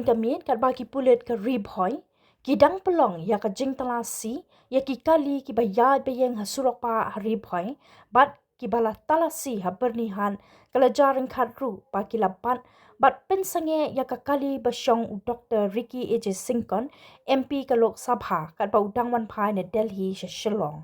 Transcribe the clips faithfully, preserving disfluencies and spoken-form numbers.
ka miet katba ki pulit ka Ri Bhoi ki dang pynlong ïa ka jingtalasi ïa ki kali kiba ïaid ba ïeng ha surok bah ha Ri Bhoi bad kiba la talasi ha Byrnihat, ka la jia ryngkat ruh ba ki la bat bad pynsangeh ïa ka kali ba shong u Doktor Ricky A J Syngkon, M P ka Lok Sabha, katba u dang wan phai na Delhi sha Shillong.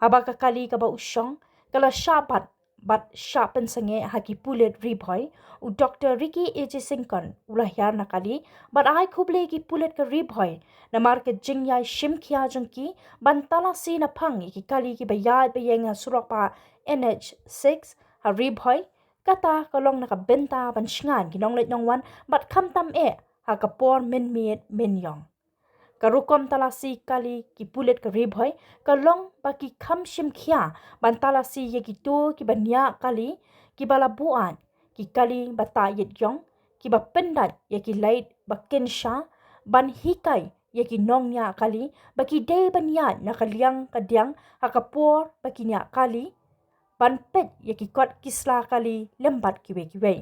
Haba ka kali kaba u shong ka la shah bat bad shah pynsangeh ha ki pulit Ri Bhoi, u Doktor Ricky A J Syngkon u la hiar na kali bad ai khublei ki pulit ka Ri Bhoi namar ka jingïaishim khia jong ki ban talasi naphang ïa ki kali kiba ïaid ba ïeng ha surok bah N H six ha Ri Bhoi. Kata ka long na ka bynta ban shngaiñ ki nongleit nongwan bad khamtam eh ha ka por mynmiet mynïong. Ka rukom talasi kali ki pulit ka Ri Bhoi ka long ba ki kham shim khia ban talasi ïa kito kiba ñiah kali, kiba la buaid, ki kali ba tah ïit ïong, kiba pyndait ïa ki lait ba kynsha, ban hikai ïa ki nongñiah kali ba ki dei ban ïaid na ka liang ka diang ha ka por ba ki ñiah kali, ban peit ïa ki kot ki sla kali lem bad kiwei kiwei.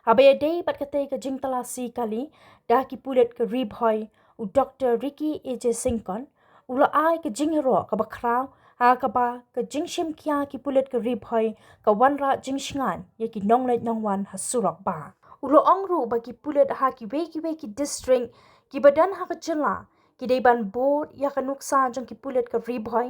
Haba ïadei bad katei ka jingtalasi kali da ki pulit ka Ri Bhoi, u Doktor Ricky A J Syngkon u la ai ka jingïaroh kaba khraw ha kaba ka jingshim khia ki pulit ka Ri Bhoi ka wanrah jingshngaiñ ïa ki nongleit nongwan ha surok bah. U la ong ruh ba ki pulit ha kiwei kiwei ki district kiba don ha ka jylla ki dei ban bud ïa ka nuksa jong ki pulit ka Ri Bhoi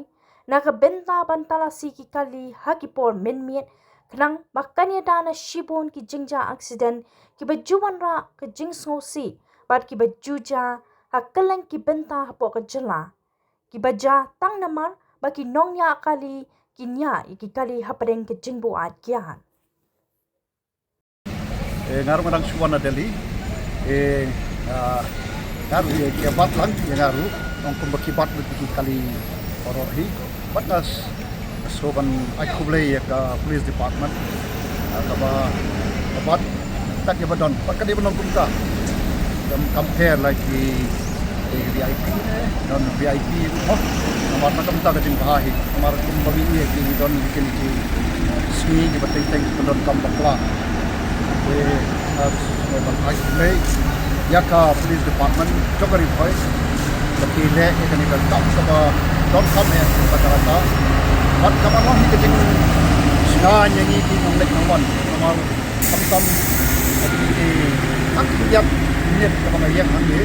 na ka bynta ban talasi ki kali ha ki por mynmiet, khnang ba kan ïada na shibun ki jingjia aksiden kiba ju wanrah ka jingsngewsih bad kiba ju jia ha kylleng ki bynta hapoh ka jylla, kiba jia tang namar ba ki nongñiah kali ki ñiah ïa ki kali hapdeng ka jingbuaid kiad. Eh, nga ruh nga dang shu wan na Delhi. Eh, ah, nga ruh, eh, ki bat lang ïa nga ruh, ong kumba ki bat lut ki kali baroh hi. Bad nga s-, nga sngewbha ban ai khublei ïa ka police department. Ah, kaba, ka bat tak ïa ba don, bad ka dei ban long kumta. Kam compare like ki eh, V I P, non V I P ruh mo. Namar na ka bynta ka jingbha hi. Namar kumba ngi ïa ki don ki, ki, ki sngi kiba teng teng ki donkam bakla. Eh, harus ban ai khublei ïa ka police department jong ka Ri Bhoi ba ki leh ïa kane ka kam kaba donkam eh, kaba ka rata. Bad kaba long hi ka jingshngaiñ ïa ngi ki nongleit nongwan. Namar khamtam ha kine ki hak ïap miet kaba nga ïeng hangne,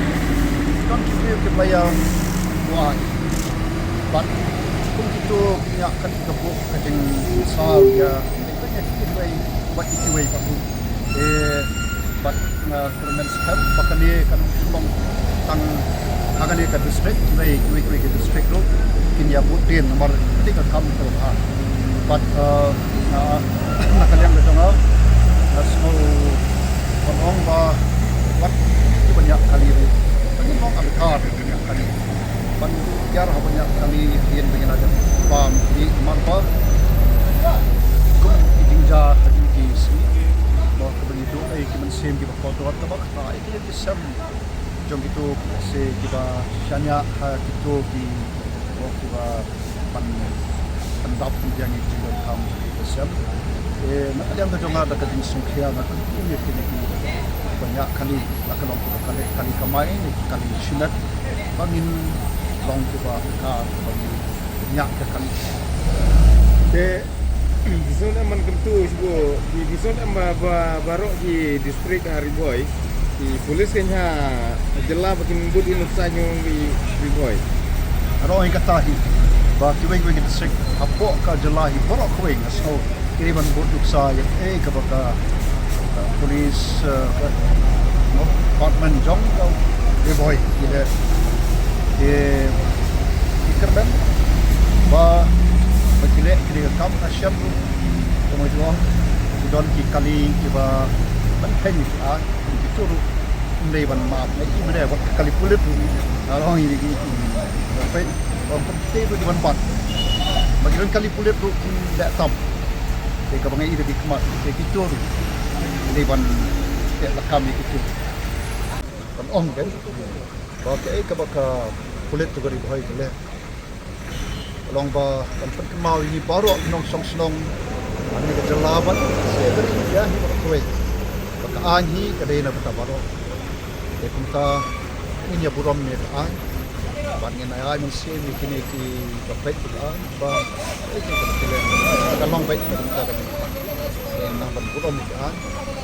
don ki briew kiba la ïabuaid. Bad kum kito ki ñiah kali ka buh ka jingsaw ïa, ïa kiwei bad ïa kiwei pat ruh. Eh, bad nga kyrmen skhem ba kane kan ym long tang ha kane ka district, hynrei kiwei kiwei ki district ruh kin ïa bud dien namar kane ka kam kaba bha. Bad, eh, na, na ka liang ka jong nga, nga sngew ban ong ba wat kiba ñiah kali ruh ba ngin long adkar kiba ñiah kali. Ban ïar haba ñiah kali ïa ba ngin ïa bam ki namar ba kum ki jingjia ha ki sngi ba kaba ngi duh ei ki mynsiem kiba kordor kaba kata ei ki leh ki sem jong kito ki se kiba shaniah ha kito ki, oh, kiba pan, pan dap pynbiang ïa ki donkam ki sem. Eh, na ka liang ka jong nga da ka jingsngewkhia nga kyntu ïa kine kiba ñiah kali, la ka long kiba kali, kali kamai ne kali shimet, ba ngin long kiba ka ba ngin ñiah ka kali. Te Dei sngewbha ban kyntu shibun, dei sngewbha ba, ba, baroh ki district ha Ri Bhoi, ki police kein ha jylla ba kin bud ïa nuksa jong ki Ri Bhoi. Nga ong ïa kata hi ba kiwei kiwei ki district hapoh ka jylla hi baroh kawei nga sngew ki dei ban bud nuksa ïa, eh, kaba ka, ka police, eh, ka, no, department jong ka Ri Bhoi ki leh, ki, ki kyrmen ba, ba ki leh ki dei ka kam. Shem ruh, kumba ju ong, ki don ki kali kiba ban pynlong, ah, kito ruh ym dei ban map, eh, ym dei wat kali pulit ruh. Nga ong ïa ki, ki, ba pyn, ba pyn, kito ruh ki ban bat. Ba ki don kali pulit ruh ym dei tam. Te kaba ngi ïa ki khmat, te kito ruh ym dei ban, te lakam ïa kito. Ban ong kan ba kaei kaba ka pulit ka Ri Bhoi ka leh. Ka long ba kan pynkynmaw ïa ngi baroh ki nongshong shnong ha kane ka jylla bad sa ïa ka ri India hi baroh kawei. Ba Ka aiñ hi ka dei na bynta baroh. Te kumta ngin ïa burom ïa ka aiñ. Bad ngin ai mynsiem ïa kine kiba peit ïa ka aiñ ba, eh, ka long beit ka bynta ka jingpang. Ngin nang ban burom ïa ka aiñ.